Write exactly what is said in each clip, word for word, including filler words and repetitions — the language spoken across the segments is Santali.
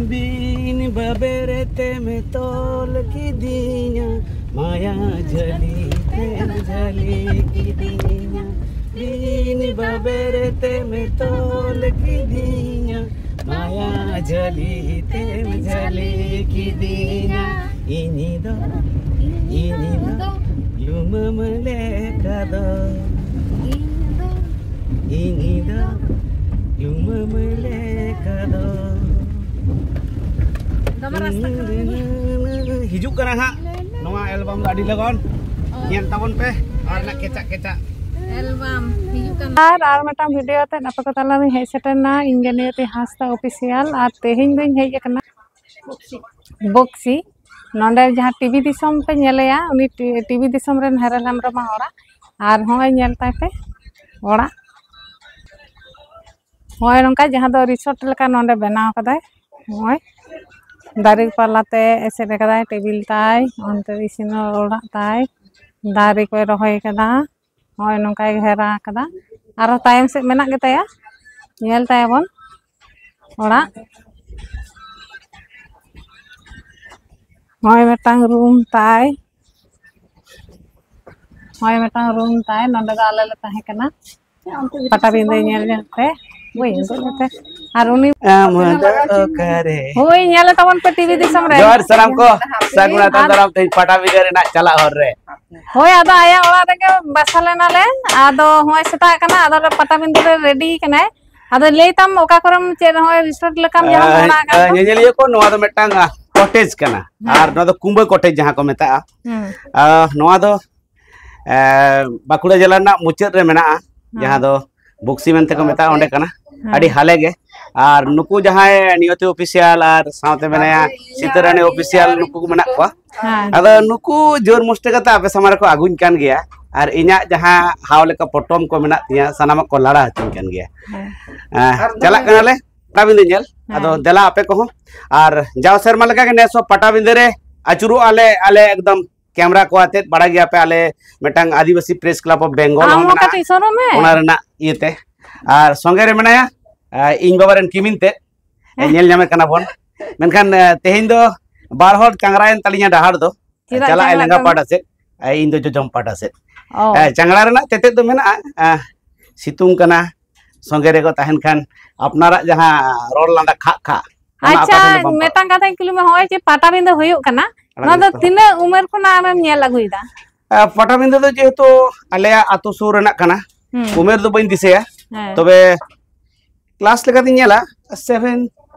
ᱵᱤᱱ ᱵᱟᱵᱮᱨ ᱛᱮᱢ ᱛᱚᱞ ᱠᱤᱫᱤᱧᱟ, ᱢᱟᱭᱟ ᱡᱷᱟᱹᱞᱤ ᱛᱮᱢ ᱡᱷᱟᱹᱞᱤ ᱠᱤᱫᱤᱧᱟ᱾ ᱵᱤᱱ ᱵᱟᱵᱮᱨ ᱛᱮᱢ ᱛᱚᱞ ᱠᱤᱫᱤᱧᱟ, ᱢᱟᱭᱟ ᱡᱷᱟᱹᱞᱤ ᱛᱮᱢ ᱡᱷᱟᱹᱞᱤ ᱠᱤᱫᱤᱧᱟ᱾ ᱤᱧ ᱫᱚ, ᱤᱧ ᱫᱚ ᱞᱩᱢᱟᱹᱢ ᱞᱮᱠᱟ ᱫᱚ᱾ ᱤᱧ ᱫᱚ ᱞᱩᱢᱟᱹᱢ ᱞᱮᱠᱟ ᱫᱚ᱾ ᱫᱚᱢᱮ ᱨᱟᱥᱛᱟ ᱠᱷᱟᱨᱟᱯ ᱜᱮᱭᱟ᱾ ᱦᱤᱡᱩᱜ ᱠᱟᱱᱟ ᱦᱟᱸᱜ ᱱᱚᱣᱟ ᱮᱞᱵᱟᱢ ᱫᱚ ᱟᱹᱰᱤ ᱞᱚᱜᱚᱱ᱾ ᱧᱮᱞ ᱛᱟᱵᱚᱱ ᱯᱮ ᱟᱨ ᱱᱟᱜ ᱠᱮᱪᱟᱜ ᱠᱮᱪᱟᱜ᱾ ᱮᱞᱵᱟᱢ ᱦᱤᱡᱩᱜ ᱠᱟᱱᱟ᱾ ᱟᱨ, ᱟᱨ ᱢᱤᱫᱴᱟᱝ ᱵᱷᱤᱰᱤᱭᱳ ᱟᱛᱮ ᱟᱯᱮ ᱠᱚ ᱛᱟᱞᱟ ᱨᱤᱧ ᱦᱮᱡ ᱥᱮᱴᱮᱨ ᱮᱱᱟ᱾ ᱤᱧ ᱜᱮ ᱱᱤᱭᱚᱛᱤ ᱦᱟᱸᱥᱫᱟ ᱚᱯᱷᱤᱥᱤᱭᱟᱞ᱾ ᱟᱨ ᱛᱮᱦᱮᱧ ᱫᱚᱧ ᱦᱮᱡ ᱟᱠᱟᱱᱟ ᱵᱚᱠᱥᱤ᱾ ᱱᱚᱰᱮ ᱡᱟᱦᱟᱸ ᱴᱤᱵᱷᱤ ᱫᱤᱥᱚᱢ ᱯᱮ ᱧᱮᱞᱮᱭᱟ, ᱩᱱᱤ ᱴᱤ-, ᱴᱤᱵᱷᱤ ᱫᱤᱥᱚᱢ ᱨᱮᱱ ᱦᱮᱨᱮᱞ ᱦᱮᱢᱵᱨᱚᱢᱟᱜ ᱚᱲᱟᱜ᱾ ᱟᱨ ᱦᱚᱸᱜᱼᱚᱭ ᱧᱮᱞ ᱛᱟᱭ ᱯᱮ ᱚᱲᱟᱜ᱾ ᱦᱚᱸᱜᱼᱚᱭ ᱱᱚᱝᱠᱟ ᱡᱟᱦᱟᱸ ᱫᱚ ᱨᱤᱥᱚᱨᱴ ᱞᱮᱠᱟ ᱱᱚᱰᱮ ᱵᱮᱱᱟᱣ ᱠᱟᱫᱟᱭ᱾ ᱦᱚᱸᱜᱼᱚᱭ ᱫᱟᱨᱮ ᱯᱟᱞᱟᱛᱮ ᱮᱥᱮᱫ ᱟᱠᱟᱫᱟᱭ, ᱴᱮᱵᱤᱞ ᱛᱟᱭ, ᱚᱱᱛᱮ ᱤᱥᱤᱱ ᱚᱲᱟᱜ ᱛᱟᱭ, ᱫᱟᱨᱮ ᱠᱚᱭ ᱨᱚᱦᱚᱭ ᱠᱟᱫᱟ᱾ ᱦᱚᱸᱜᱼᱚᱭ ᱱᱚᱝᱠᱟᱭ ᱜᱷᱮᱨᱟ ᱟᱠᱟᱫᱟ᱾ ᱟᱨᱚ ᱛᱟᱭᱚᱢ ᱥᱮᱫ ᱢᱮᱱᱟᱜ ᱜᱮᱛᱟᱭᱟ, ᱧᱮᱞ ᱛᱟᱭᱟᱵᱚᱱ ᱚᱲᱟᱜ᱾ ᱦᱚᱸᱜᱼᱚᱭ ᱢᱤᱫᱴᱟᱝ ᱨᱩᱢ ᱛᱟᱭ, ᱦᱚᱸᱜᱼᱚᱭ ᱢᱤᱫᱴᱟᱝ ᱨᱩᱢ ᱛᱟᱭ᱾ ᱱᱚᱸᱰᱮ ᱫᱚ ᱟᱞᱮ ᱞᱮ ᱛᱟᱦᱮᱸ ᱠᱟᱱᱟ ᱯᱟᱴᱟᱵᱤᱸᱫᱟᱹ ᱧᱮᱞ ᱧᱚᱜ ᱛᱮ᱾ ᱵᱟᱹᱧ ᱩᱫᱩᱜ ᱞᱮᱫ ᱛᱮ᱾ ᱟᱨ ᱩᱱᱤ ᱟᱢ ᱫᱚ ᱚᱠᱟᱨᱮ? ᱦᱳᱭ, ᱧᱮᱞ ᱛᱟᱵᱚᱱ ᱯᱮ ᱴᱤᱵᱷᱤ ᱫᱤᱥᱚᱢ ᱨᱮ᱾ ᱡᱚᱦᱟᱨ ᱥᱟᱱᱟᱢ ᱠᱚ, ᱥᱟᱹᱜᱩᱱ ᱟᱛᱟᱝ ᱟᱨ ᱫᱟᱨᱟᱢ ᱛᱮᱦᱮᱧ ᱯᱟᱴᱟᱵᱤᱸᱫᱟᱹ ᱨᱮᱱᱟᱜ ᱪᱟᱞᱟᱜ ᱦᱚᱨ ᱨᱮ᱾ ᱦᱳᱭ, ᱟᱫᱚ ᱟᱭᱟᱜ ᱚᱲᱟᱜ ᱨᱮᱜᱮ ᱵᱟᱥᱟ ᱞᱮᱱᱟᱞᱮ᱾ ᱟᱫᱚ ᱦᱚᱸᱜᱼᱚᱭ ᱥᱮᱛᱟᱜ ᱠᱟᱱᱟ, ᱟᱫᱚ ᱯᱟᱴᱟᱵᱤᱸᱫᱟᱹ ᱨᱮ ᱨᱮᱰᱤ ᱠᱟᱱᱟᱭ᱾ ᱟᱫᱚ ᱞᱟᱹᱭ ᱛᱟᱢ ᱚᱠᱟ ᱠᱚᱨᱮᱢ ᱪᱮᱫ ᱦᱚᱸᱜᱼᱚᱭ ᱨᱤᱥᱚᱨᱴ ᱞᱮᱠᱟᱢ ᱡᱟᱦᱟᱸ ᱟᱸ, ᱚᱲᱟᱜ ᱟᱠᱟᱫ ᱟᱸ, ᱫᱚ? ᱧᱮᱧᱮᱞᱤᱭᱟᱹ ᱠᱚ, ᱱᱚᱣᱟ ᱫᱚ ᱢᱤᱫᱴᱟᱝ, ᱟᱸ, ᱠᱚᱴᱮᱡᱽ ᱠᱟᱱᱟ᱾ ᱦᱮᱸ᱾ ᱟᱨ ᱱᱚᱣᱟ ᱫᱚ ᱠᱩᱢᱵᱟᱹ ᱠᱚᱴᱮᱡᱽ ᱡᱟᱦᱟᱸ ᱠᱚ ᱢᱮᱛᱟᱜᱼᱟ᱾ ᱦᱮᱸ᱾ ᱟᱸ, ᱱᱚᱣᱟ ᱫᱚ, ᱮᱸ, ᱵᱟᱸᱠᱩᱲᱟ ᱡᱮᱞᱟ ᱨᱮᱱᱟᱜ ᱢᱩᱪᱟᱹᱫ ᱨᱮ ᱢᱮᱱᱟᱜᱼᱟ, ᱦᱮᱸ᱾ ᱡᱟᱦᱟᱸ ᱫᱚ ᱵᱚᱠᱥᱤ ᱢᱮᱱᱛᱮ ᱠᱚ ᱢᱮᱛᱟᱜᱼᱟ, ᱚᱸᱰᱮ ᱠᱟᱱᱟ᱾ ᱦᱮᱸ᱾ ᱟᱹᱰᱤ ᱦᱟᱞᱮ ᱜᱮ᱾ ᱟᱨ ᱱᱩᱠᱩ ᱡᱟᱦᱟᱸᱭ ᱱᱤᱭᱚᱛᱤ ᱚᱯᱷᱤᱥᱤᱭᱟᱞ ᱟᱨ ᱥᱟᱶᱛᱮ ᱢᱮᱱᱟᱭᱟ ᱥᱤᱛᱟᱹ ᱨᱟᱱᱤ ᱚᱯᱷᱤᱥᱤᱭᱟᱞ, ᱱᱩᱠᱩ ᱠᱚ ᱢᱮᱱᱟᱜ ᱠᱚᱣᱟ᱾ ᱦᱮᱸ᱾ ᱟᱫᱚ ᱱᱩᱠᱩ ᱡᱳᱨ ᱢᱚᱥᱴᱮ ᱠᱟᱛᱮ ᱟᱯᱮ ᱥᱟᱢᱟᱝ ᱨᱮᱠᱚ ᱟᱹᱜᱩᱧ ᱠᱟᱱ ᱜᱮᱭᱟ᱾ ᱟᱨ ᱤᱧᱟᱹᱜ ᱡᱟᱦᱟᱸ ᱦᱟᱣ ᱞᱮᱠᱟ ᱯᱚᱴᱚᱢ ᱠᱚ ᱢᱮᱱᱟᱜ ᱛᱤᱧᱟᱹ, ᱥᱟᱱᱟᱢᱟᱜ ᱠᱚ ᱞᱟᱲᱟ ᱦᱚᱪᱚᱧ ᱠᱟᱱ ᱜᱮᱭᱟ᱾ ᱦᱮᱸ᱾ ᱮᱸ, ᱪᱟᱞᱟᱜ ᱠᱟᱱᱟᱞᱮ ᱯᱟᱴᱟᱵᱤᱸᱫᱟᱹ ᱧᱮᱞ᱾ ᱦᱮᱸ᱾ ᱟᱫᱚ ᱫᱮᱞᱟ ᱟᱯᱮ ᱠᱚᱦᱚᱸ᱾ ᱟᱨ ᱡᱟᱣ ᱥᱮᱨᱢᱟ ᱞᱮᱠᱟ ᱜᱮ ᱱᱮᱥ ᱦᱚᱸ ᱯᱟᱴᱟᱵᱤᱸᱫᱟᱹ ᱨᱮ ᱟᱹᱪᱩᱨᱚᱜ ᱟᱞᱮ, ᱟᱞᱮ ᱮᱠᱫᱚᱢ ᱠᱮᱢᱨᱟ ᱠᱚ ᱟᱛᱮᱫ᱾ ᱵᱟᱲᱟᱭ ᱜᱮᱭᱟ ᱯᱮ, ᱟᱞᱮ ᱢᱤᱫᱴᱟᱝ ᱟᱹᱫᱤᱵᱟᱹᱥᱤ ᱯᱨᱮᱥ ᱠᱞᱟᱵᱽ ᱚᱯᱷ ᱵᱮᱝᱜᱚᱞ ᱟᱢ ᱦᱚᱸ ᱦᱚᱸ ᱢᱮᱱᱟᱜᱼᱟ᱾ ᱠᱟᱹᱴᱤᱡ ᱥᱚᱨᱚᱢ ᱢᱮ᱾ ᱚᱱᱟ ᱨᱮᱱᱟᱜ ᱤᱭᱟᱹᱛᱮ᱾ ᱟᱨ ᱥᱚᱸᱜᱮ ᱨᱮ ᱢᱮᱱᱟᱭᱟ, ᱟᱨ ᱤᱧ ᱵᱟᱵᱟ ᱨᱮᱱ ᱠᱤᱢᱤᱱ ᱛᱮᱫ᱾ ᱦᱮᱸ᱾ ᱧᱮᱞ ᱧᱟᱢᱮ ᱠᱟᱱᱟ ᱵᱚᱱ᱾ ᱢᱮᱱᱠᱷᱟᱱ ᱛᱮᱦᱮᱧ ᱫᱚ ᱵᱟᱨ ᱦᱚᱲ ᱪᱟᱝᱨᱟᱭᱮᱱ ᱛᱟᱹᱞᱤᱧᱟ ᱰᱟᱦᱟᱨ ᱫᱚ᱾ ᱪᱟᱞᱟᱜ ᱟᱭ ᱞᱟᱸᱜᱟ ᱯᱟᱦᱴᱟ ᱥᱮᱫ, ᱤᱧ ᱫᱚ ᱡᱚᱡᱚᱢ ᱯᱟᱦᱴᱟ ᱥᱮᱫ᱾ ᱪᱟᱝᱲᱟ ᱨᱮᱱᱟᱜ ᱛᱮᱛᱮᱫ ᱫᱚ ᱢᱮᱱᱟᱜᱼᱟ᱾ ᱥᱤᱛᱩᱝ ᱠᱟᱱᱟ, ᱥᱚᱸᱜᱮ ᱨᱮᱠᱚ ᱛᱟᱦᱮᱱ ᱠᱷᱟᱱ ᱟᱯᱱᱟᱨᱟᱜ ᱡᱟᱦᱟᱸ ᱨᱚᱲ ᱞᱟᱸᱫᱟ ᱠᱷᱟᱜ ᱠᱷᱟᱜ, ᱚᱱᱟ ᱟᱪᱪᱷᱟ, ᱚᱠᱟ ᱴᱷᱮᱱ ᱵᱟᱢ ᱯᱟᱲᱟᱜᱼᱟ? ᱢᱤᱫᱴᱟᱝ ᱠᱟᱛᱷᱟᱧ ᱠᱩᱞᱤ ᱢᱮ, ᱦᱚᱸᱜᱼᱚᱭ ᱡᱮ ᱯᱟᱴᱟᱵᱤᱸᱫᱟᱹ ᱦᱩᱭᱩᱜ ᱠᱟᱱᱟ, ᱱᱚᱣᱟ ᱫᱚ ᱛᱤᱱᱟᱹᱜ ᱩᱢᱮᱨ ᱠᱷᱚᱱᱟᱜ ᱟᱢᱮᱢ ᱧᱮᱞ ᱟᱹᱜᱩᱭᱮᱫᱟ? ᱯᱟᱴᱟᱵᱤᱸᱫᱟᱹ ᱫᱚ ᱡᱮᱦᱮᱛᱩ ᱟᱞᱮᱭᱟᱜ ᱟᱛᱳ ᱥᱩᱨ ᱨᱮᱱᱟᱜ ᱠᱟᱱᱟ, ᱦᱩᱸ᱾ ᱩᱢᱮᱨ ᱫᱚ ᱵᱟᱹᱧ ᱫᱤᱥᱟᱹᱭᱟ, ᱦᱮᱸ᱾ ᱛᱚᱵᱮ ᱠᱞᱟᱥ ᱞᱮᱠᱟᱛᱤᱧ ᱧᱮᱞᱟ, ᱥᱮᱵᱷᱮᱱ,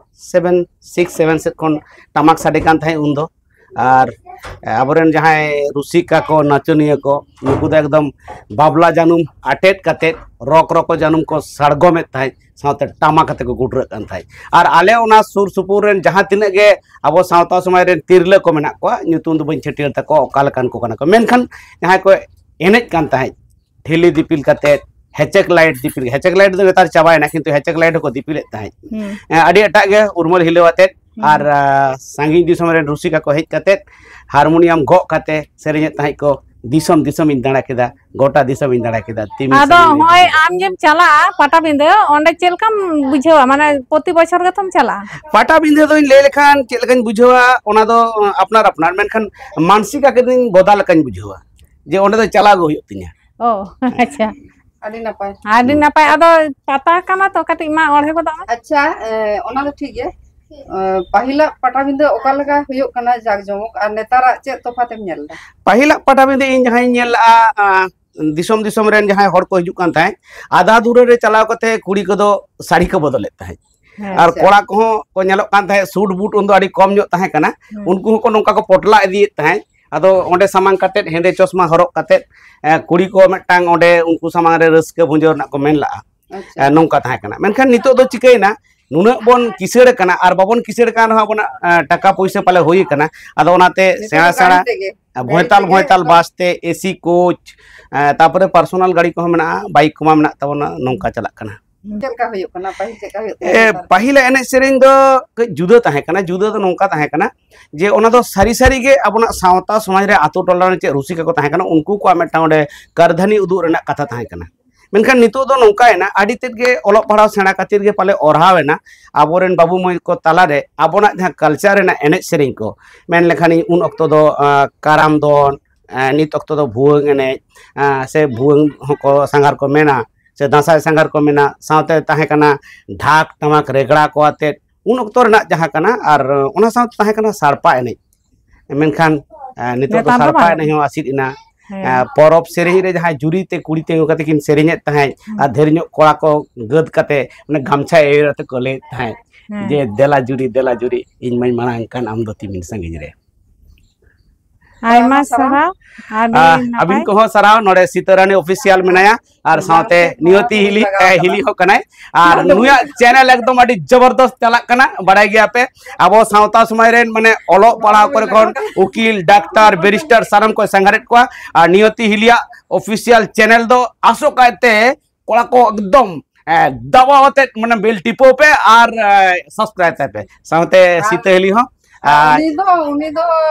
ᱥᱮᱵᱷᱮᱱ, ᱥᱤᱠᱥ, ᱥᱮᱵᱷᱮᱱ ᱥᱮᱫ ᱠᱷᱚᱱ ᱴᱟᱢᱟᱠ ᱥᱟᱰᱮ ᱠᱟᱱ ᱛᱟᱦᱮᱸᱫ ᱩᱱᱫᱚ᱾ ᱟᱨ ᱟᱵᱚᱨᱮᱱ ᱡᱟᱦᱟᱸᱭ ᱨᱩᱥᱤᱠᱟ ᱠᱚ, ᱱᱟᱪᱚᱱᱤᱭᱟᱹ ᱠᱚ, ᱱᱩᱠᱩ ᱫᱚ ᱮᱠᱫᱚᱢ ᱵᱟᱵᱞᱟ ᱡᱟᱹᱱᱩᱢ ᱟᱴᱮᱫ ᱠᱟᱛᱮᱫ, ᱨᱚᱠ ᱨᱚᱠᱚ ᱡᱟᱹᱱᱩᱢ ᱠᱚ ᱥᱟᱲᱜᱚᱢᱮᱫ ᱛᱟᱦᱮᱸᱫ, ᱥᱟᱶᱛᱮ ᱴᱟᱢᱟᱠ ᱟᱛᱮ ᱠᱚ ᱜᱩᱰᱨᱟᱹᱜ ᱠᱟᱱ ᱛᱟᱦᱮᱸᱫ᱾ ᱟᱨ ᱟᱞᱮ ᱚᱱᱟ ᱥᱩᱨ ᱥᱩᱯᱩᱨ ᱨᱮᱱ ᱡᱟᱦᱟᱸ ᱛᱤᱱᱟᱹᱜ ᱜᱮ ᱟᱵᱚ ᱥᱟᱶᱛᱟ ᱥᱚᱢᱟᱡᱽ ᱨᱮᱱ ᱛᱤᱨᱞᱟᱹ ᱠᱚ ᱢᱮᱱᱟᱜ ᱠᱚᱣᱟ, ᱧᱩᱛᱩᱢ ᱫᱚ ᱵᱟᱹᱧ ᱪᱷᱟᱹᱴᱭᱟᱹᱨ ᱛᱟᱠᱚᱣᱟ, ᱚᱠᱟ ᱞᱮᱠᱟᱱ ᱠᱚ ᱠᱟᱱᱟ ᱠᱚ, ᱢᱮᱱᱠᱷᱟᱱ ᱡᱟᱦᱟᱸᱭ ᱠᱚ ᱮᱱᱮᱡ ᱠᱟᱱ ᱛᱟᱦᱮᱸᱫ, ᱴᱷᱤᱞᱤ ᱫᱤᱯᱤᱞ ᱠᱟᱛᱮᱫ, ᱦᱮᱪᱮᱠ ᱞᱟᱭᱤᱴ ᱫᱤᱯᱤᱞ, ᱦᱮᱪᱮᱠ ᱞᱟᱭᱤᱴ ᱫᱚ ᱱᱮᱛᱟᱨ ᱪᱟᱵᱟᱭᱮᱱᱟ, ᱠᱤᱱᱛᱩ ᱦᱮᱪᱮᱠ ᱞᱟᱭᱤᱴ ᱦᱚᱸᱠᱚ ᱫᱤᱯᱤᱞᱮᱫ ᱛᱟᱦᱮᱸᱫ᱾ ᱦᱩᱸ᱾ ᱮᱸ, ᱟᱹᱰᱤ ᱮᱴᱟᱜ ᱜᱮ ᱩᱨᱢᱟᱹᱞ ᱦᱤᱞᱟᱹᱣ ᱟᱛᱮᱫ, ᱦᱩᱸ᱾ ᱟᱨ, ᱟ, ᱥᱟᱺᱜᱤᱧ ᱫᱤᱥᱚᱢ ᱨᱮᱱ ᱨᱩᱥᱤᱠᱟ ᱠᱚ ᱦᱮᱡ ᱠᱟᱛᱮᱫ ᱦᱟᱨᱢᱳᱱᱤᱭᱟᱢ ᱜᱚᱜ ᱠᱟᱛᱮ ᱥᱮᱨᱮᱧᱮᱫ ᱛᱟᱦᱮᱸᱫ ᱠᱚ, "ᱫᱤᱥᱚᱢ ᱫᱤᱥᱚᱢᱤᱧ ᱫᱟᱬᱟ ᱠᱮᱫᱟ, ᱜᱚᱴᱟ ᱫᱤᱥᱚᱢᱤᱧ ᱫᱟᱬᱟ ᱠᱮᱫᱟ, ᱛᱤᱢᱤ ᱟᱫᱚ ᱥᱟᱺᱜᱤᱧ ᱨᱮ ᱦᱚᱸᱜᱼᱚᱭ ᱡᱩᱫᱤ" ᱟᱢ ᱡᱮᱢ ᱪᱟᱞᱟᱜᱼᱟ ᱯᱟᱴᱟᱵᱤᱸᱫᱟᱹ, ᱚᱸᱰᱮ ᱪᱮᱫ ᱞᱮᱠᱟᱢ ᱵᱩᱡᱷᱟᱹᱣᱟ? ᱢᱟᱱᱮ ᱯᱨᱚᱛᱤ ᱵᱚᱪᱷᱚᱨ ᱜᱮᱛᱚᱢ ᱪᱟᱞᱟᱜᱼᱟ? ᱯᱟᱴᱟᱵᱤᱸᱫᱟᱹ ᱫᱚᱧ ᱞᱟᱹᱭ ᱞᱮᱠᱷᱟᱱ ᱪᱮᱫ ᱞᱮᱠᱟᱧ ᱵᱩᱡᱷᱟᱹᱣᱟ, ᱚᱱᱟ ᱫᱚ ᱟᱯᱱᱟᱨ ᱟᱯᱱᱟᱨ, ᱢᱮᱱᱠᱷᱟᱱ ᱢᱟᱱᱥᱤᱠ ᱟᱠᱟᱫᱟᱹᱧ ᱵᱚᱫᱟ ᱞᱮᱠᱟᱧ ᱵᱩᱡᱷᱟᱹᱣᱟ, ᱡᱮ ᱚᱸᱰᱮ ᱫᱚ ᱪᱟᱞᱟᱣ ᱜᱮ ᱦᱩᱭᱩᱜ ᱛᱤᱧᱟ᱾ ᱚ, ᱟᱪᱪᱷᱟ᱾ ᱟᱹᱰᱤ ᱱᱟᱯᱟᱭ᱾ ᱟᱹᱰᱤ ᱦᱩᱸ᱾ ᱱᱟᱯᱟᱭ᱾ ᱟᱫᱚ ᱯᱟᱛᱟ ᱠᱟᱱᱟ ᱛᱚ, ᱠᱟᱹᱴᱤᱡ ᱢᱟ ᱚᱬᱦᱮ ᱜᱚᱫᱚᱜ ᱢᱮ᱾ ᱟᱪᱪᱷᱟ, ᱮ, ᱚᱱᱟ ᱫᱚ ᱴᱷᱤᱠ ᱜᱮ᱾ ᱮ, ᱯᱟᱹᱦᱤᱞᱟᱜ ᱯᱟᱴᱟᱵᱤᱸᱫᱟᱹ ᱚᱠᱟ ᱞᱮᱠᱟ ᱦᱩᱭᱩᱜ ᱠᱟᱱᱟ ᱡᱟᱠ ᱡᱚᱢᱚᱠ, ᱟᱨ ᱱᱮᱛᱟᱨᱟᱜ ᱪᱮᱫ ᱛᱚᱯᱷᱟᱛ ᱮᱢ ᱧᱮᱞ ᱮᱫᱟ? ᱯᱟᱹᱦᱤᱞᱟᱜ ᱯᱟᱴᱟᱵᱤᱸᱫᱟᱹ ᱤᱧ ᱡᱟᱦᱟᱸᱧ ᱧᱮᱞ ᱞᱮᱜᱼᱟ, ᱟ, ᱫᱤᱥᱚᱢ ᱫᱤᱥᱚᱢ ᱨᱮᱱ ᱡᱟᱦᱟᱸᱭ ᱦᱚᱲ ᱠᱚ ᱦᱤᱡᱩᱜ ᱠᱟᱱ ᱛᱟᱦᱮᱸᱫ, ᱟᱫᱷᱟ ᱫᱩᱨᱟᱹ ᱨᱮ ᱪᱟᱞᱟᱣ ᱠᱟᱛᱮ ᱠᱩᱲᱤ ᱠᱚᱫᱚ ᱥᱟᱹᱲᱤ ᱠᱚ ᱵᱚᱫᱚᱞᱮᱫ ᱛᱟᱦᱮᱸᱫ᱾ ᱦᱮᱸ, ᱟᱨ ᱟᱪᱪᱷᱟ᱾ ᱠᱚᱲᱟ ᱠᱚᱦᱚᱸ ᱠᱚ ᱧᱮᱞᱚᱜ ᱠᱟᱱ ᱛᱟᱦᱮᱸᱫ, ᱥᱩᱴ ᱵᱩᱴ ᱩᱱᱫᱚ ᱟᱹᱰᱤ ᱠᱚᱢ ᱧᱚᱜ ᱛᱟᱦᱮᱸ ᱠᱟᱱᱟ᱾ ᱦᱮᱸ᱾ ᱩᱱᱠᱩ ᱦᱚᱸᱠᱚ ᱱᱚᱝᱠᱟ ᱠᱚ ᱯᱚᱴᱞᱟ ᱤᱫᱤᱭᱮᱫ ᱛᱟᱦᱮᱸᱫ᱾ ᱟᱫᱚ ᱚᱸᱰᱮ ᱥᱟᱢᱟᱝ ᱠᱟᱛᱮᱫ, ᱦᱮᱸᱫᱮ ᱪᱚᱥᱢᱟ ᱦᱚᱨᱚᱜ ᱠᱟᱛᱮᱫ, ᱮ, ᱠᱩᱲᱤ ᱠᱚ ᱢᱤᱫᱴᱟᱝ ᱚᱸᱰᱮ ᱩᱱᱠᱩ ᱥᱟᱢᱟᱝ ᱨᱮ ᱨᱟᱹᱥᱠᱟᱹ ᱵᱷᱩᱸᱡᱟᱹᱣ ᱨᱮᱱᱟᱜ ᱠᱚ ᱢᱮᱱ ᱞᱟᱜᱼᱟ᱾ ᱟᱪᱪᱷᱟ᱾ ᱮ, ᱱᱚᱝᱠᱟ ᱛᱟᱦᱮᱸ ᱠᱟᱱᱟ᱾ ᱢᱮᱱᱠᱷᱟᱱ ᱱᱤᱛᱚᱜ ᱫᱚ ᱪᱤᱠᱟᱹᱭᱮᱱᱟ, ᱱᱩᱱᱟᱹᱜ ᱵᱚᱱ ᱠᱤᱥᱟᱹᱲ ᱟᱠᱟᱱᱟ, ᱟᱨ ᱵᱟᱵᱚᱱ ᱠᱤᱥᱟᱹᱲ ᱟᱠᱟᱱ ᱨᱮᱦᱚᱸ ᱟᱵᱚᱱᱟᱜ, ᱮ, ᱴᱟᱠᱟ ᱯᱩᱭᱥᱟᱹ ᱯᱟᱞᱮ ᱦᱩᱭ ᱟᱠᱟᱱᱟ᱾ ᱟᱫᱚ ᱚᱱᱟᱛᱮ ᱱᱤᱛᱚᱜ ᱥᱮᱬᱟ ᱫᱚ ᱜᱟᱹᱲᱤ ᱥᱮᱬᱟ, ᱛᱮᱜᱮ, ᱮ, ᱜᱟᱹᱲᱤ ᱵᱷᱚᱸᱭᱛᱟᱞ ᱛᱮᱜᱮ ᱵᱷᱚᱸᱭᱛᱟᱞ ᱡᱚᱛᱚ᱾ ᱵᱟᱥ ᱛᱮ, ᱮᱥᱤ ᱠᱳᱪ, ᱮ, ᱛᱟᱨᱯᱚᱨᱮ ᱯᱟᱨᱥᱳᱱᱟᱞ ᱜᱟᱹᱲᱤ ᱠᱚᱦᱚᱸ ᱢᱮᱱᱟᱜᱼᱟ, ᱵᱟᱭᱤᱠ ᱠᱚᱢᱟ ᱢᱮᱱᱟᱜ ᱛᱟᱵᱚᱱᱟ, ᱱᱚᱝᱠᱟ ᱪᱟᱞᱟᱜ ᱠᱟᱱᱟ᱾ ᱪᱮᱫ ᱞᱮᱠᱟ ᱦᱩᱭᱩᱜ ᱠᱟᱱᱟ? ᱯᱟᱹᱦᱤᱞ ᱪᱮᱫ ᱞᱮᱠᱟ ᱦᱩᱭᱩᱜ ᱛᱟᱦᱮᱸᱫ ᱮ, ᱱᱮᱛᱟᱨ? ᱯᱟᱹᱦᱤᱞᱟᱜ ᱮᱱᱮᱡ ᱥᱮᱨᱮᱧ ᱫᱚ ᱠᱟᱹᱡ ᱡᱩᱫᱟᱹ ᱛᱟᱦᱮᱸ ᱠᱟᱱᱟ᱾ ᱡᱩᱫᱟᱹ ᱫᱚ ᱱᱚᱝᱠᱟ ᱛᱟᱦᱮᱸ ᱠᱟᱱᱟ ᱡᱮ ᱚᱱᱟ ᱫᱚ ᱥᱟᱹᱨᱤ ᱥᱟᱹᱨᱤ ᱜᱮ ᱟᱵᱚᱱᱟᱜ ᱥᱟᱶᱛᱟ ᱥᱚᱢᱟᱡᱽ ᱨᱮ, ᱟᱛᱳ ᱴᱚᱞᱟ ᱨᱮ ᱪᱮᱫ ᱨᱩᱥᱤᱠᱟ ᱠᱚ ᱛᱟᱦᱮᱸ ᱠᱟᱱᱟ, ᱩᱱᱠᱩ ᱠᱚᱣᱟᱜ ᱢᱤᱫᱴᱟᱝ ᱚᱸᱰᱮ ᱠᱟᱹᱨᱫᱷᱟᱹᱱᱤ ᱩᱫᱩᱜ ᱨᱮᱱᱟᱜ ᱠᱟᱛᱷᱟ ᱛᱟᱦᱮᱸ ᱠᱟᱱᱟ᱾ ᱢᱮᱱᱠᱷᱟᱱ ᱱᱤᱛᱚᱜ ᱫᱚ ᱱᱚᱝᱠᱟᱭᱮᱱᱟ, ᱟᱹᱰᱤ ᱛᱮᱫ ᱜᱮ ᱚᱞᱚᱜ ᱯᱟᱲᱦᱟᱣ ᱥᱮᱬᱟ ᱠᱷᱟᱹᱛᱤᱨ ᱜᱮ ᱯᱟᱞᱮ ᱚᱨᱦᱟᱣ ᱮᱱᱟ ᱟᱵᱚᱨᱮᱱ ᱵᱟᱹᱵᱩ ᱢᱟᱹᱭ ᱠᱚ ᱛᱟᱞᱟᱨᱮ ᱟᱵᱚᱱᱟᱜ ᱡᱟᱦᱟᱸ ᱠᱟᱞᱪᱟᱨ ᱨᱮᱱᱟᱜ ᱮᱱᱮᱡ ᱥᱮᱨᱮᱧ ᱠᱚ᱾ ᱢᱮᱱ ᱞᱮᱠᱷᱟᱱ ᱩᱱ ᱚᱠᱛᱚ ᱫᱚ ᱠᱟᱨᱟᱢ ᱫᱚᱱ, ᱱᱤᱛ ᱚᱠᱛᱚ ᱫᱚ ᱵᱷᱩᱣᱟᱹᱝ ᱮᱱᱮᱡ, ᱥᱮ ᱵᱷᱩᱣᱟᱹᱝ ᱦᱚᱸᱠᱚ ᱥᱟᱸᱜᱷᱟᱨ ᱠᱚ ᱢᱮᱱᱟ, ᱥᱮ ᱫᱟᱸᱥᱟᱭ ᱥᱟᱸᱜᱷᱟᱨ ᱠᱚ ᱢᱮᱱᱟ, ᱥᱟᱶᱛᱮ ᱛᱟᱦᱮᱸ ᱠᱟᱱᱟ ᱰᱷᱟᱠ ᱴᱟᱢᱟᱠ ᱨᱮᱜᱽᱲᱟ ᱠᱚ ᱟᱛᱮᱫ ᱩᱱ ᱚᱠᱛᱚ ᱨᱮᱱᱟᱜ ᱡᱟᱦᱟᱸ ᱠᱟᱱᱟ᱾ ᱟᱨ ᱚᱱᱟ ᱥᱟᱶᱛᱮ ᱛᱟᱦᱮᱸ ᱠᱟᱱᱟ ᱥᱟᱲᱯᱟ ᱮᱱᱮᱡ᱾ ᱢᱮᱱᱠᱷᱟᱱ ᱱᱤᱛᱚᱜ ᱫᱚ ᱱᱮᱛᱟᱨ ᱫᱚ ᱥᱟᱲᱯᱟ ᱵᱟᱝ᱾ ᱮᱱᱮᱡ ᱦᱚᱸ ᱟᱥᱤᱫ ᱮᱱᱟ᱾ ᱦᱮᱸ᱾ ᱯᱚᱨᱚᱵᱽ ᱥᱮᱨᱮᱧ ᱨᱮ ᱡᱟᱦᱟᱸᱭ ᱡᱩᱨᱤ ᱛᱮ ᱠᱩᱲᱤ ᱛᱤᱸᱜᱩ ᱠᱟᱛᱮ ᱠᱤᱱ ᱥᱮᱨᱮᱧᱮᱫ ᱛᱟᱦᱮᱸᱫ, ᱦᱮᱸ᱾ ᱟᱨ ᱰᱷᱮᱨ ᱧᱚᱜ ᱠᱚᱲᱟ ᱠᱚ ᱜᱟᱹᱫ ᱠᱟᱛᱮ ᱚᱱᱮ ᱜᱟᱢᱪᱷᱟ ᱮᱭᱚᱨ ᱟᱛᱮ ᱠᱚ ᱞᱟᱹᱭᱮᱫ ᱛᱟᱦᱮᱸᱫ, ᱦᱮᱸ᱾ ᱡᱮ "ᱫᱮᱞᱟ ᱡᱩᱨᱤ, ᱫᱮᱞᱟ ᱡᱩᱨᱤ, ᱤᱧ ᱢᱟᱧ ᱢᱟᱲᱟᱝ ᱠᱟᱱ, ᱟᱢ ᱫᱚ ᱛᱤᱢᱤᱱ ᱥᱟᱺᱜᱤᱧ ᱨᱮ?" ᱟᱭᱢᱟ ᱥᱟᱨᱦᱟᱣ᱾ ᱟᱹᱰᱤ ᱟᱦ, ᱱᱟᱯᱟᱭ᱾ ᱟᱹᱵᱤᱱ ᱠᱚᱦᱚᱸ ᱥᱟᱨᱦᱟᱣ᱾ ᱱᱚᱰᱮ ᱥᱤᱛᱟᱹ ᱨᱟᱱᱤ ᱚᱯᱷᱤᱥᱤᱭᱟᱞ ᱢᱮᱱᱟᱭᱟ, ᱟᱨ ᱥᱟᱶᱛᱮ ᱱᱤᱭᱚᱛᱤ ᱦᱤᱞᱤ, ᱮ, ᱦᱤᱞᱤ ᱦᱚᱸ ᱠᱟᱱᱟᱭ᱾ ᱟᱨ ᱱᱩᱭᱟᱜ ᱪᱮᱱᱮᱞ ᱮᱠᱫᱚᱢ ᱟᱹᱰᱤ ᱡᱚᱵᱚᱨᱫᱚᱥ ᱪᱟᱞᱟᱜ ᱠᱟᱱᱟ, ᱵᱟᱲᱟᱭ ᱜᱮᱭᱟ ᱯᱮ᱾ ᱟᱵᱚ ᱥᱟᱶᱛᱟ ᱥᱚᱢᱟᱡᱽ ᱨᱮᱱ ᱢᱟᱱᱮ ᱚᱞᱚᱜ ᱯᱟᱲᱦᱟᱣ ᱠᱚᱨᱮ ᱠᱷᱚᱱ ᱩᱠᱤᱞ, ᱰᱟᱠᱛᱟᱨ, ᱵᱮᱨᱤᱥᱴᱟᱨ ᱥᱟᱱᱟᱢ ᱠᱚ ᱥᱟᱸᱜᱷᱟᱨᱮᱫ ᱠᱚᱣᱟ᱾ ᱟᱨ ᱱᱤᱭᱚᱛᱤ ᱦᱤᱞᱤᱭᱟᱜ ᱚᱯᱷᱤᱥᱤᱭᱟᱞ ᱪᱮᱱᱮᱞ ᱫᱚ ᱟᱥᱚᱜ ᱠᱟᱭᱛᱮ ᱠᱚᱲᱟ ᱠᱚ ᱮᱠᱫᱚᱢ, ᱮ, ᱫᱟᱵᱟᱣ ᱟᱛᱮᱫ ᱢᱟᱱᱮ ᱵᱮᱞ ᱴᱤᱯᱟᱹᱣ ᱯᱮ ᱟᱨ, ᱮ, ᱥᱟᱵᱥᱠᱨᱟᱭᱤᱵ ᱛᱟᱭ ᱯᱮ᱾ ᱥᱟᱶᱛᱮ ᱟᱨ ᱥᱤᱛᱟᱹ ᱦᱤᱞᱤ ᱦᱚᱸ᱾ ᱟᱨ ᱟᱨ ᱩᱱᱤ ᱫᱚ, ᱩᱱᱤ ᱫᱚ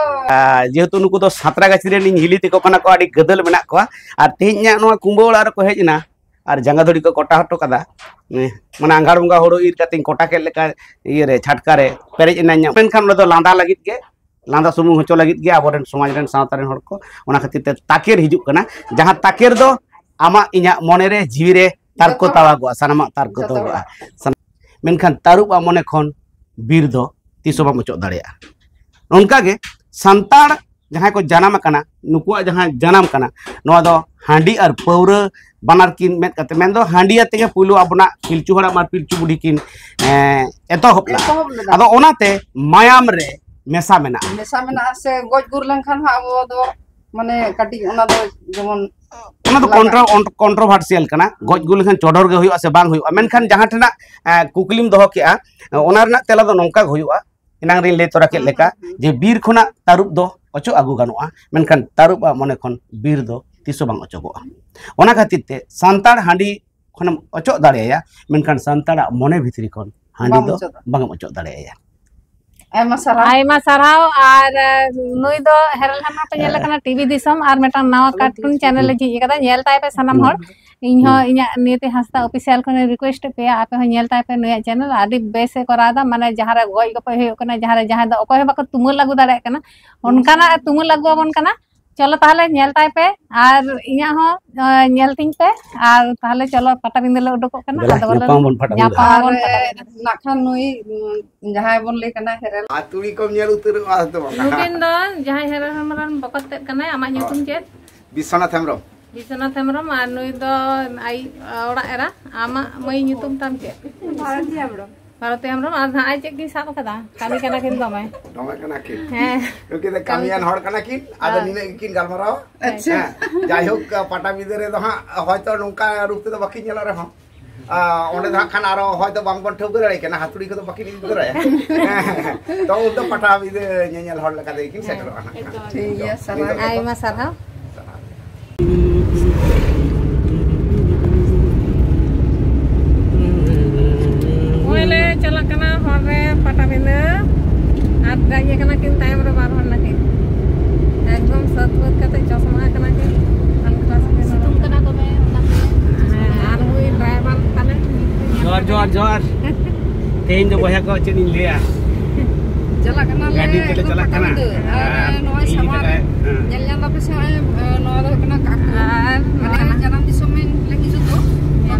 ᱟᱨ ᱡᱮᱦᱮᱛᱩ ᱱᱩᱠᱩ ᱫᱚ ᱥᱟᱸᱛᱨᱟᱜᱟᱹᱪᱷᱤ ᱨᱮᱱ ᱤᱧ ᱦᱤᱞᱤ ᱛᱮᱠᱚ ᱠᱟᱱᱟ ᱠᱚ, ᱟᱹᱰᱤ ᱜᱟᱹᱫᱟᱹᱞ ᱢᱮᱱᱟᱜ ᱠᱚᱣᱟ᱾ ᱟᱨ ᱛᱮᱦᱮᱧ ᱤᱧᱟᱹᱜ ᱱᱚᱣᱟ ᱠᱩᱢᱵᱟᱹ ᱚᱲᱟᱜ ᱨᱮᱠᱚ ᱦᱮᱡ ᱮᱱᱟ ᱟᱨ ᱡᱟᱸᱜᱟ ᱫᱷᱩᱲᱤ ᱠᱚ ᱠᱚᱴᱟ ᱦᱚᱴᱚ ᱠᱟᱫᱟ᱾ ᱮ, ᱢᱟᱱᱮ ᱟᱸᱜᱷᱟᱲ ᱵᱚᱸᱜᱟ ᱦᱳᱲᱳ ᱤᱨ ᱠᱟᱛᱮᱧ ᱠᱚᱴᱟ ᱠᱮᱫ ᱞᱮᱠᱟ ᱤᱭᱟᱹᱨᱮ, ᱪᱷᱟᱴᱠᱟ ᱨᱮ ᱯᱮᱨᱮᱡ ᱮᱱᱟ ᱤᱧᱟᱹᱜ᱾ ᱢᱮᱱᱠᱷᱟᱱ ᱚᱱᱟ ᱫᱚ ᱞᱟᱸᱫᱟ ᱞᱟᱹᱜᱤᱫ ᱜᱮ, ᱞᱟᱸᱫᱟ ᱥᱩᱢᱩᱝ ᱦᱚᱪᱚ ᱞᱟᱹᱜᱤᱫ ᱜᱮ ᱟᱵᱚᱨᱮᱱ ᱥᱚᱢᱟᱡᱽ ᱨᱮᱱ, ᱥᱟᱶᱛᱟ ᱨᱮᱱ ᱦᱚᱲ ᱠᱚ᱾ ᱚᱱᱟ ᱠᱷᱟᱹᱛᱤᱨ ᱛᱮ ᱛᱟᱠᱮᱨ ᱦᱤᱡᱩᱜ ᱠᱟᱱᱟ, ᱡᱟᱦᱟᱸ ᱛᱟᱠᱮᱨ ᱫᱚ ᱟᱢᱟᱜ ᱤᱧᱟᱹᱜ ᱢᱚᱱᱮ ᱨᱮ, ᱡᱤᱣᱤ ᱨᱮ ᱛᱟᱨᱠᱚ ᱡᱚᱛᱚ ᱛᱟᱣᱟᱜᱚᱜᱼᱟ, ᱥᱟᱱᱟᱢᱟᱜ ᱛᱟᱨᱠᱚ ᱡᱚᱛᱚ ᱛᱟᱣᱟᱜᱚᱜᱼᱟ᱾ ᱦᱚᱲᱟᱜ᱾ ᱥᱟᱱ-, ᱢᱮᱱᱠᱷᱟᱱ ᱛᱟᱹᱨᱩᱵ ᱟᱜ ᱢᱚᱱᱮ ᱠᱷᱚᱱ ᱵᱤᱨ ᱫᱚ ᱛᱤᱥ ᱦᱚᱸ ᱵᱟᱢ ᱚᱪᱚᱜ ᱫᱟᱲᱮᱭᱟᱜᱼᱟ᱾ ᱚᱱᱠᱟᱜᱮ ᱥᱟᱱᱛᱟᱲ ᱡᱟᱦᱟᱸᱭ ᱠᱚ ᱡᱟᱱᱟᱢ ᱟᱠᱟᱱᱟ, ᱱᱩᱠᱩᱣᱟᱜ ᱡᱟᱦᱟᱸ ᱡᱟᱱᱟᱢ ᱠᱟᱱᱟ, ᱱᱚᱣᱟ ᱫᱚ ᱦᱟᱺᱰᱤ ᱟᱨ ᱯᱟᱹᱣᱨᱟᱹ ᱵᱟᱱᱟᱨ ᱠᱤᱱ ᱢᱮᱫ ᱠᱟᱛᱮ, ᱢᱮᱱᱫᱚ ᱦᱟᱺᱰᱤ ᱟᱛᱮ ᱜᱮ ᱯᱩᱭᱞᱩ ᱟᱵᱚᱱᱟᱜ ᱯᱤᱞᱪᱩ ᱦᱟᱲᱟᱢ ᱟᱨ ᱯᱤᱞᱪᱩ ᱵᱩᱰᱷᱤ ᱠᱤᱱ, ᱮᱸ, ᱮᱛᱚᱦᱚᱵ ᱞᱮᱫᱟ᱾ ᱮᱛᱚᱦᱚᱵ ᱞᱮᱫᱟ᱾ ᱟᱫᱚ ᱚᱱᱟᱛᱮ ᱢᱟᱭᱟᱢ ᱨᱮ ᱢᱮᱥᱟ ᱢᱮᱱᱟᱜᱼᱟ᱾ ᱢᱮᱥᱟ ᱢᱮᱱᱟᱜᱼᱟ, ᱥᱮ ᱜᱚᱡ ᱜᱩᱨ ᱞᱮᱱᱠᱷᱟᱱ ᱦᱚᱸ ᱟᱵᱚ ᱫᱚ ᱢᱟᱱᱮ ᱠᱟᱹᱴᱤᱡ ᱚᱱᱟ ᱫᱚ ᱡᱮᱢᱚᱱ ᱚᱱᱟ ᱫᱚ ᱞᱟᱜᱟᱜ᱾ ᱠᱚᱱᱴᱨᱳ-, ᱚᱱ-, ᱠᱚᱱᱴᱨᱳᱵᱷᱟᱨᱥᱤᱭᱟᱞ ᱠᱟᱱᱟ, ᱜᱚᱡ ᱜᱩᱨ ᱞᱮᱠᱷᱟᱱ ᱪᱚᱰᱚᱨ ᱜᱮ ᱦᱩᱭᱩᱜᱼᱟ ᱥᱮ ᱵᱟᱝ ᱦᱩᱭᱩᱜᱼᱟ᱾ ᱢᱮᱱᱠᱷᱟᱱ ᱡᱟᱦᱟᱸ ᱴᱷᱮᱱᱟᱜ, ᱮᱸ, ᱠᱩᱠᱞᱤᱢ ᱫᱚᱦᱚ ᱠᱮᱜᱼᱟ, ᱚᱱᱟ ᱨᱮᱱᱟᱜ ᱛᱮᱞᱟ ᱫᱚ ᱱᱚᱝᱠᱟ ᱜᱮ ᱦᱩᱭᱩᱜᱼᱟ, ᱮᱱᱟᱝ ᱨᱤᱧ ᱞᱟᱹᱭ ᱛᱚᱨᱟ ᱠᱮᱫ ᱦᱩᱸ, ᱞᱮᱠᱟ, ᱦᱩᱸ, ᱦᱩᱸ᱾ ᱡᱮ ᱵᱤᱨ ᱠᱷᱚᱱᱟᱜ ᱛᱟᱹᱨᱩᱵ ᱫᱚ ᱚᱪᱚᱜ ᱟᱹᱜᱩ ᱜᱟᱱᱚᱜᱼᱟ, ᱢᱮᱱᱠᱷᱟᱱ ᱛᱟᱹᱨᱩᱵ ᱟᱜ ᱢᱚᱱᱮ ᱠᱷᱚᱱ ᱵᱤᱨ ᱫᱚ ᱛᱤᱥ ᱦᱚᱸ ᱵᱟᱝ ᱚᱪᱚᱜᱚᱜᱼᱟ᱾ ᱚᱱᱟ ᱠᱷᱟᱹᱛᱤᱨ ᱛᱮ ᱥᱟᱱᱛᱟᱲ ᱦᱟᱺᱰᱤ ᱠᱷᱚᱱᱮᱢ ᱚᱪᱚᱜ ᱫᱟᱲᱮᱭᱟᱭᱟ, ᱢᱮᱱᱠᱷᱟᱱ ᱥᱟᱱᱛᱟᱲᱟᱜ ᱢᱚᱱᱮ ᱵᱷᱤᱛᱨᱤ ᱠᱷᱚᱱ ᱦᱟᱺᱰᱤ ᱵᱟᱢ ᱫᱚ ᱚᱪᱚᱜ ᱫᱟᱲᱮᱭᱟᱜᱼᱟ᱾ ᱵᱟᱝ ᱮᱢ ᱚᱪᱚᱜ ᱫᱟᱲᱮᱭᱟᱭᱟ᱾ ᱟᱭᱢᱟ ᱥᱟᱨᱦᱟᱣ᱾ ᱟᱭᱢᱟ ᱥᱟᱨᱦᱟᱣ᱾ ᱟᱨ ᱱᱩᱭ ᱫᱚ ᱦᱮᱨᱮᱞ ᱦᱮᱢᱵᱨᱚᱢ ᱯᱮ ᱧᱮᱞ ᱠᱟᱱᱟ ᱴᱤᱵᱷᱤ ᱫᱤᱥᱚᱢ ᱟᱨ ᱢᱤᱫᱴᱟᱝ ᱱᱟᱣᱟ ᱠᱟᱨᱴᱩᱱ ᱪᱮᱱᱮᱞ ᱮ ᱡᱷᱤᱡ ᱟᱠᱟᱫᱟ, ᱧᱮᱞ ᱛᱟᱭ ᱯᱮ ᱥᱟᱱᱟᱢ ᱦᱚᱲ᱾ ᱤᱧ ᱦᱚᱸ ᱤᱧᱟᱹᱜ ᱱᱤᱭᱚᱛᱤ ᱦᱟᱸᱥᱫᱟ ᱚᱯᱷᱤᱥᱤᱭᱟᱞ ᱠᱷᱚᱱᱤᱧ ᱨᱤᱠᱩᱭᱮᱥᱴ ᱮᱫ ᱯᱮᱭᱟ, ᱟᱯᱮ ᱦᱚᱸ ᱧᱮᱞ ᱛᱟᱭ ᱯᱮ ᱱᱩᱭᱟᱜ ᱪᱮᱱᱮᱞ, ᱟᱹᱰᱤ ᱵᱮᱥ ᱮ ᱠᱚᱨᱟᱣ ᱮᱫᱟ᱾ ᱢᱟᱱᱮ ᱡᱟᱦᱟᱸ ᱨᱮ ᱜᱚᱡ ᱜᱚᱯᱚᱡ ᱦᱩᱭᱩᱜ ᱠᱟᱱᱟ, ᱡᱟᱦᱟᱸ ᱨᱮ ᱡᱟᱦᱟᱸᱭ ᱫᱚ ᱚᱠᱚᱭ ᱦᱚᱸ ᱵᱟᱠᱚ ᱛᱩᱢᱟᱹᱞ ᱟᱹᱜᱩ ᱫᱟᱲᱮᱭᱟᱜ ᱠᱟᱱᱟ, ᱚᱱᱠᱟᱱᱟᱜ ᱛᱩᱢᱟᱹᱞ ᱟᱹᱜᱩ ᱟᱵᱚᱱ ᱠᱟᱱᱟ᱾ ᱪᱚᱞᱚ ᱛᱟᱦᱚᱞᱮ ᱧᱮᱞ ᱛᱟᱭ ᱯᱮ ᱟᱨ ᱤᱧᱟᱹᱜ ᱦᱚᱸ ᱧᱮᱞ ᱛᱤᱧ ᱯᱮ᱾ ᱟᱨ ᱛᱟᱦᱚᱞᱮ ᱪᱚᱞᱚ ᱯᱟᱴᱟᱵᱤᱸᱫᱟᱹ ᱞᱮ ᱩᱰᱩᱠᱚᱜ ᱠᱟᱱᱟ᱾ ᱟᱫᱚ ᱵᱚᱞᱮ ᱧᱟᱯᱟᱢ ᱟᱵᱚᱱ ᱯᱟᱴᱟᱵᱤᱸᱫᱟᱹ᱾ ᱟᱨ ᱱᱟᱜ ᱠᱷᱟᱱ ᱱᱩᱭ ᱡᱟᱦᱟᱸᱭ ᱵᱚᱱ ᱞᱟᱹᱭ ᱠᱟᱱᱟ ᱦᱮᱨᱮᱞ, ᱟᱨ ᱛᱩᱲᱤ ᱠᱚᱢ ᱧᱮᱞ ᱩᱛᱟᱹᱨᱚᱜᱼᱟ ᱫᱚ ᱵᱟᱝ? ᱱᱩᱠᱤᱱ ᱫᱚ ᱡᱟᱦᱟᱸᱭ ᱦᱮᱨᱮᱞ ᱦᱮᱢᱵᱨᱚᱢ ᱵᱚᱠᱚᱛ ᱛᱮᱫ ᱠᱟᱱᱟᱭ, ᱟᱢᱟᱜ ᱧᱩᱛᱩᱢ ᱪᱮᱫ? ᱵᱤᱥᱥᱚᱱᱟᱛᱷ ᱦᱮᱢᱵᱨᱚᱢ᱾ ᱵᱤᱥᱥᱚᱱᱟᱛᱷ ᱦᱮᱢᱵᱨᱚᱢ᱾ ᱟᱨ ᱱᱩᱭ ᱫᱚ ᱟᱡ ᱚᱲᱟᱜ ᱮᱨᱟ᱾ ᱟᱢᱟᱜ ᱢᱟᱹᱭ ᱧᱩᱛᱩᱢ ᱛᱟᱢ ᱪᱮᱫ? ᱵᱷᱟᱨᱚᱛᱤ ᱦᱮᱢᱵᱨᱚᱢ᱾ ᱵᱷᱟᱨᱚᱛᱤ ᱦᱮᱢᱵᱨᱚᱢ᱾ ᱟᱨ ᱱᱟᱦᱟᱜ ᱟᱡ ᱪᱮᱫ ᱠᱤᱱ ᱥᱟᱵ ᱟᱠᱟᱫᱟ? ᱠᱟᱹᱢᱤ ᱠᱟᱱᱟ ᱠᱤᱱ ᱫᱚᱢᱮ᱾ ᱫᱚᱢᱮ ᱠᱟᱱᱟ ᱠᱤᱱ᱾ ᱦᱮᱸ᱾ ᱱᱩᱠᱤᱱ ᱫᱚ ᱠᱟᱹᱢᱤᱭᱟᱱ ᱦᱚᱲ ᱠᱟᱱᱟ ᱠᱤᱱ, ᱟᱫᱚ ᱱᱤᱱᱟᱹᱜ ᱜᱮᱠᱤᱱ ᱜᱟᱞᱢᱟᱨᱟᱣᱟ᱾ ᱟᱪᱪᱷᱟ᱾ ᱦᱮᱸ, ᱡᱟᱭᱦᱳᱠ, ᱯᱟᱴᱟᱵᱤᱸᱫᱟᱹ ᱨᱮᱫᱚ ᱦᱟᱸᱜ ᱦᱚᱭᱛᱚ ᱱᱚᱝᱠᱟ ᱨᱩᱯ ᱛᱮᱫᱚ ᱵᱟᱹᱠᱤᱱ ᱧᱮᱞᱚᱜ ᱨᱮᱦᱚᱸ, ᱟᱨ ᱚᱸᱰᱮ ᱫᱚ ᱦᱟᱸᱜ ᱠᱷᱟᱱ ᱟᱨᱚ ᱦᱚᱭᱛᱚ ᱵᱟᱝᱵᱚᱱ ᱴᱷᱟᱹᱣᱠᱟᱹ ᱫᱟᱲᱮᱭᱟᱜ ᱠᱟᱱᱟ, ᱦᱟᱹᱛᱩᱲᱤ ᱠᱚᱫᱚ ᱵᱟᱹᱠᱤᱱ ᱤᱫᱤ ᱛᱚᱨᱟᱭᱟ᱾ ᱛᱚ ᱩᱱ ᱫᱚ ᱯᱟᱴᱟᱵᱤᱸᱫᱟᱹ ᱧᱮᱧᱮᱞ ᱦᱚᱲ ᱞᱮᱠᱟ ᱛᱮᱜᱮ ᱠᱤᱱ ᱥᱮᱴᱮᱨᱚᱜᱼᱟ ᱦᱟᱸᱜ ᱠᱷᱟᱱ᱾ ᱴᱷᱤᱠ ᱜᱮᱭᱟ, ᱥᱟᱨᱦᱟᱣ᱾ ᱟᱭᱢᱟ ᱥᱟᱨᱦᱟᱣ᱾ ᱱᱚᱜᱼᱚᱭ ᱞᱮ ᱪᱟᱞᱟᱜ ᱠᱟᱱᱟ ᱦᱚᱨ ᱨᱮ ᱯᱟᱴᱟᱵᱤᱸᱫᱟᱹ᱾ ᱟᱨ ᱤᱭᱟᱹ ᱠᱟᱱᱟ ᱠᱤᱱ ᱛᱟᱭᱚᱢ ᱨᱮ ᱵᱟᱨ ᱦᱚᱲ ᱱᱟᱠᱤᱱ᱾ ᱮᱠᱫᱚᱢ ᱥᱟᱹᱛ ᱵᱟᱹᱛ ᱠᱟᱛᱮ ᱪᱚᱥᱢᱟ ᱠᱟᱱᱟ ᱠᱤᱱ᱾ ᱥᱩᱱᱩᱢ ᱠᱟᱱᱟ ᱫᱚᱢᱮ, ᱚᱱᱟᱛᱮ᱾ ᱦᱮᱸ, ᱟᱨ ᱱᱩᱭ ᱰᱨᱟᱭᱵᱷᱟᱨ ᱛᱟᱞᱮ᱾ ᱡᱚᱦᱟᱨ, ᱡᱚᱦᱟᱨ, ᱡᱚᱦᱟᱨ᱾ ᱛᱮᱦᱮᱧ ᱫᱚ ᱵᱚᱭᱦᱟ ᱠᱚ ᱪᱮᱫ ᱤᱧ ᱞᱟᱹᱭᱟ? ᱪᱟᱞᱟᱜ ᱠᱟᱱᱟᱞᱮ ᱜᱟᱹᱰᱤ ᱛᱮᱞᱮ ᱮᱠᱫᱚᱢ ᱪᱟᱞᱟᱜ ᱠᱟᱱᱟ᱾ ᱯᱟᱴᱟᱵᱤᱸᱫᱟᱹ᱾ ᱟᱨ ᱟᱨ ᱱᱚᱜᱼᱚᱭ ᱤᱧ ᱥᱟᱢᱟᱝ ᱞᱮᱠᱟ, ᱦᱮᱸ᱾ ᱧᱮᱞ ᱧᱟᱢ ᱫᱟᱯᱮ ᱥᱮ ᱱᱚᱜᱼᱚᱭ, ᱱᱚᱣᱟ ᱫᱚ ᱦᱩᱭᱩᱜ ᱠᱟᱱᱟ ᱠᱟᱠᱩ᱾ ᱟᱨ ᱟᱞᱮ ᱡᱟᱱᱟᱢ ᱫᱤᱥᱚᱢ ᱢᱮᱱ ᱞᱮ ᱦᱤᱡᱩᱜ ᱫᱚ᱾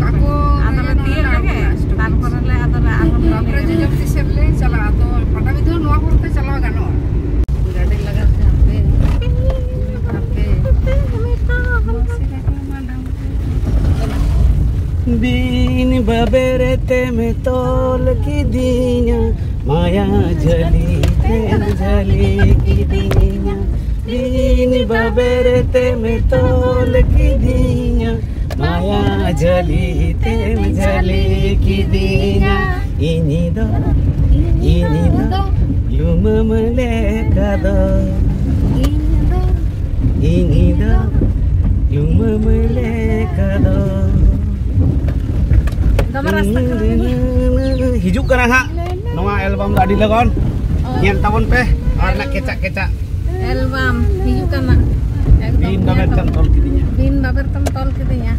ᱠᱟᱠᱩ ᱟᱫᱚ ᱞᱮ ᱛᱤᱭᱟᱹᱜ ᱞᱮᱜᱮ, ᱛᱟᱨᱯᱚᱨᱮ ᱞᱮ ᱟᱫᱚ ᱞᱮ ᱟᱨᱦᱚᱸ ᱞᱮ ᱛᱟᱨᱯᱚᱨᱮ ᱞᱟᱹᱭᱟ᱾ ᱡᱚᱡᱚᱢᱛᱤ ᱥᱮᱫ ᱞᱮ ᱪᱟᱞᱟᱜᱼᱟ᱾ ᱛᱚ ᱯᱟᱴᱟᱵᱤᱸᱫᱟᱹ ᱱᱚᱣᱟ ᱦᱚᱨ ᱛᱮ ᱪᱟᱞᱟᱣ ᱜᱟᱱᱚᱜᱼᱟ᱾ ᱜᱟᱹᱰᱤ ᱞᱟᱜᱟᱛ ᱛᱮ ᱦᱟᱯᱮ, ᱦᱟᱯᱮ᱾ ᱵᱤᱱ ᱵᱟᱵᱮᱨ ᱛᱮᱢ ᱛᱚᱞ ᱠᱤᱫᱤᱧᱟ, ᱢᱟᱭᱟ ᱡᱷᱟᱹᱞᱤ ᱛᱮᱢ ᱡᱷᱟᱹᱞᱤ ᱠᱤᱫᱤᱧᱟ᱾ ᱵᱤᱱ ᱵᱟᱵᱮᱨ ᱛᱮᱢ ᱛᱚᱞ ᱠᱤᱫᱤᱧᱟ, ᱢᱟᱭᱟ ᱡᱷᱟᱹᱞᱤ ᱛᱮᱢ ᱡᱷᱟᱹᱞᱤ ᱠᱤᱫᱤᱧᱟ᱾ ᱤᱧ ᱫᱚ, ᱤᱧ ᱫᱚ ᱞᱩᱢᱟᱹᱢ ᱞᱮᱠᱟ ᱫᱚ, ᱤᱧ ᱫᱚ, ᱤᱧ ᱫᱚ ᱞᱩᱢᱟᱹᱢ ᱞᱮᱠᱟ ᱫᱚ᱾ ᱫᱚᱢᱮ ᱨᱟᱥᱛᱟ ᱠᱟᱱᱟ᱾ ᱦᱤᱡᱩᱜ ᱠᱟᱱᱟ ᱦᱟᱸᱜ ᱱᱚᱣᱟ ᱮᱞᱵᱟᱢ ᱫᱚ ᱟᱹᱰᱤ ᱞᱚᱜᱚᱱ᱾ ᱧᱮᱞ ᱛᱟᱵᱚᱱ ᱯᱮ ᱟᱨ ᱱᱟ ᱠᱮᱪᱟᱜ ᱠᱮᱪᱟᱜ᱾ ᱮᱞᱵᱟᱢ ᱦᱤᱡᱩᱜ ᱠᱟᱱᱟ᱾ ᱮᱠᱫᱚᱢ ᱵᱤᱱ ᱵᱟᱵᱮᱨ ᱛᱮᱢ ᱛᱚᱞ ᱠᱤᱫᱤᱧᱟ᱾ ᱵᱤᱱ ᱵᱟᱵᱮᱨ ᱛᱮᱢ ᱛᱚᱞ ᱠᱤᱫᱤᱧᱟ᱾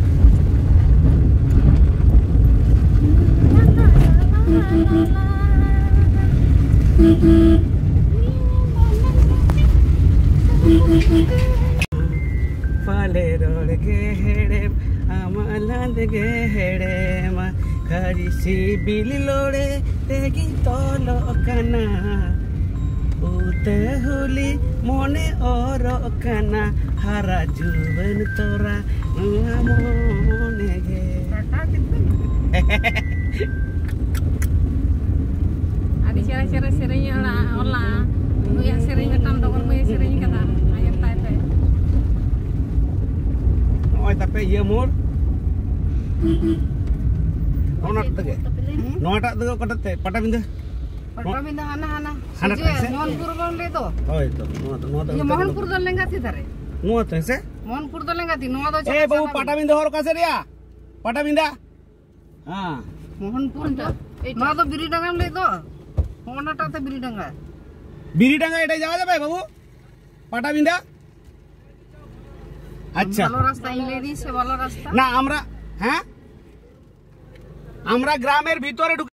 ᱯᱟᱞᱮ ᱨᱚᱲ ᱜᱮ ᱦᱮᱲᱮᱢ, ᱟᱢᱟᱜ ᱞᱟᱸᱫᱽ ᱜᱮ ᱦᱮᱲᱮᱢᱟ᱾ ᱠᱷᱟᱹᱨᱤ ᱥᱤᱵᱤᱞ ᱞᱚᱲᱮ ᱛᱮᱜᱮᱧ ᱛᱚᱞᱚᱜ ᱠᱟᱱᱟ᱾ ᱩᱛᱟᱹ ᱦᱩᱞᱤ ᱢᱚᱱᱮ ᱚᱨᱚᱜ ᱠᱟᱱᱟ᱾ ᱦᱟᱨᱟ ᱡᱩᱣᱟᱹᱱ ᱛᱚᱨᱟ ᱱᱚᱣᱟ ᱢᱚᱱᱮ ᱜᱮ᱾ ᱟᱹᱰᱤ ᱪᱮᱦᱨᱟ ᱪᱮᱦᱨᱟ ᱥᱮᱨᱮᱧ ᱚᱞᱟ, ᱚᱞᱟ᱾ ᱱᱩᱭᱟᱜ ᱥᱮᱨᱮᱧ ᱢᱤᱫᱴᱟᱝ ᱰᱚᱜᱚᱨ ᱢᱟᱹᱭᱮ ᱥᱮᱨᱮᱧ ᱠᱟᱫᱟ᱾ ᱟᱸᱡᱚᱢ ᱛᱟᱭ ᱯᱮ᱾ ᱱᱚᱜᱼᱚᱭ ᱛᱟᱯᱮ ᱤᱭᱟᱹ ᱢᱳᱲ᱾ ᱚᱱᱟ ᱛᱮᱜᱮ᱾ ᱱᱚᱣᱟᱴᱟᱜ ᱫᱚ ᱚᱠᱟᱴᱟᱜ ᱛᱮ? ᱯᱟᱴᱟᱵᱤᱸᱫᱟᱹ? ᱯᱟᱴᱟᱵᱤᱸᱫᱟᱹ ᱦᱟᱱᱟ, ᱦᱟᱱᱟ᱾ ᱦᱟᱱᱟᱴᱟᱜ ᱥᱮ? ᱢᱳᱦᱚᱱᱯᱩᱨ ᱵᱚᱱ ᱞᱟᱹᱭ ᱫᱚ᱾ ᱦᱳᱭ ᱛᱚ, ᱱᱚᱣᱟ ᱫᱚ, ᱱᱚᱣᱟ ᱫᱚ ᱤᱭᱟᱹ, ᱚᱱᱛᱮ ᱢᱳᱦᱚᱱᱯᱩᱨ ᱫᱚ ᱞᱮᱸᱜᱟ ᱛᱤ ᱫᱷᱟᱨᱮ᱾ ᱱᱚᱣᱟ ᱛᱮ ᱥᱮ? ᱢᱳᱦᱚᱱᱯᱩᱨ ᱫᱚ ᱞᱮᱸᱜᱟ ᱛᱤ, ᱱᱚᱣᱟ ᱫᱚ ᱮ ᱵᱟᱹᱵᱩ, ᱪᱟᱞᱟᱜ ᱯᱟᱴᱟᱵᱤᱸᱫᱟᱹ ᱦᱚᱨ ᱚᱠᱟ ᱥᱮᱫ ᱨᱮᱭᱟ? ᱯᱟᱴᱟᱵᱤᱸᱫᱟᱹ? ᱦᱮᱸ᱾ ᱢᱳᱦᱚᱱᱯᱩᱨ ᱫᱚ, ᱱᱚᱣᱟ ᱫᱚ ᱵᱤᱨᱤᱰᱟᱸᱜᱟᱢ ᱞᱟᱹᱭ ᱫᱚ᱾ ᱚᱱᱟᱴᱟᱜ ᱛᱮ ᱵᱤᱨᱤᱰᱟᱸᱜᱟ᱾ ᱵᱤᱨᱤᱰᱟᱸᱜᱟ ᱮᱴᱟᱜ ᱡᱟᱭᱜᱟ ᱡᱟᱵᱮ ᱵᱟᱹᱵᱩ? ᱯᱟᱴᱟᱵᱤᱸᱫᱟᱹ? ᱟচ্ছা। ভালো রাস্তা, ইংরেজি সে ভালো রাস্তা। না, আমরা, হ্যাঁ? আমরা গ্রামের ভিতরে ঢুকে